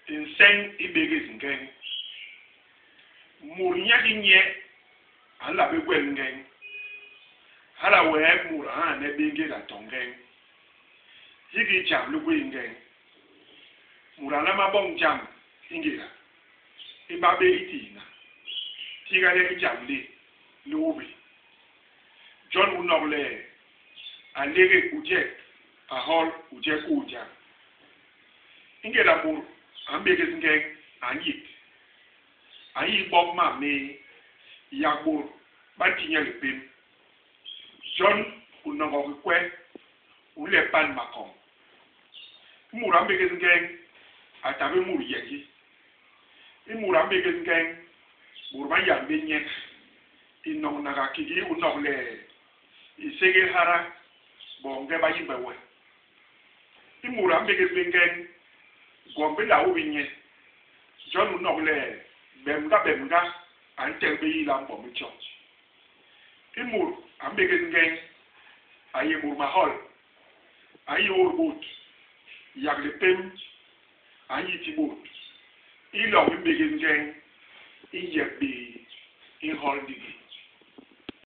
Nseñ i bégés ngeñ. Mut nye ki nye a nla bé gwel ngeñ. Hala wee mut a ñane bé ngéda to ngeñ. Hiki jam li gwéé ngeñ. Mut a nlama boñ jam i ngéda, i ba bé i tiina, tiga le i jam li, li hubi. Jon u nok le, a légék u jek, a hol u je kuu njañ. I ngéda mut a mbégés ngeñ, a nyit. A nyi bok mam méé, yak bôt ba nti nye lipém. Jon u nogok i kwe, u nlep pan makoñ. I mut a mbégés ngeñ a ta bé mut yengi. I mut a mbégés ngeñ, bôt ba nyan bé nye. Inoñnaga kiki u nok le i ségél hana, boñge ba yimbe we. I mut a mbégés bé ngeñ, gwom bi nla ubi nye. Jon u nok le, bemga bemga a ntehe bé yila mbom i tjo. I mut a mbégés ngeñ, a yé mut mahol, a nyi ôt bôt, yak lipém a nyi ti bôt. I loñ i mbégés ngeñ, i njep bé, i nhol ndigi.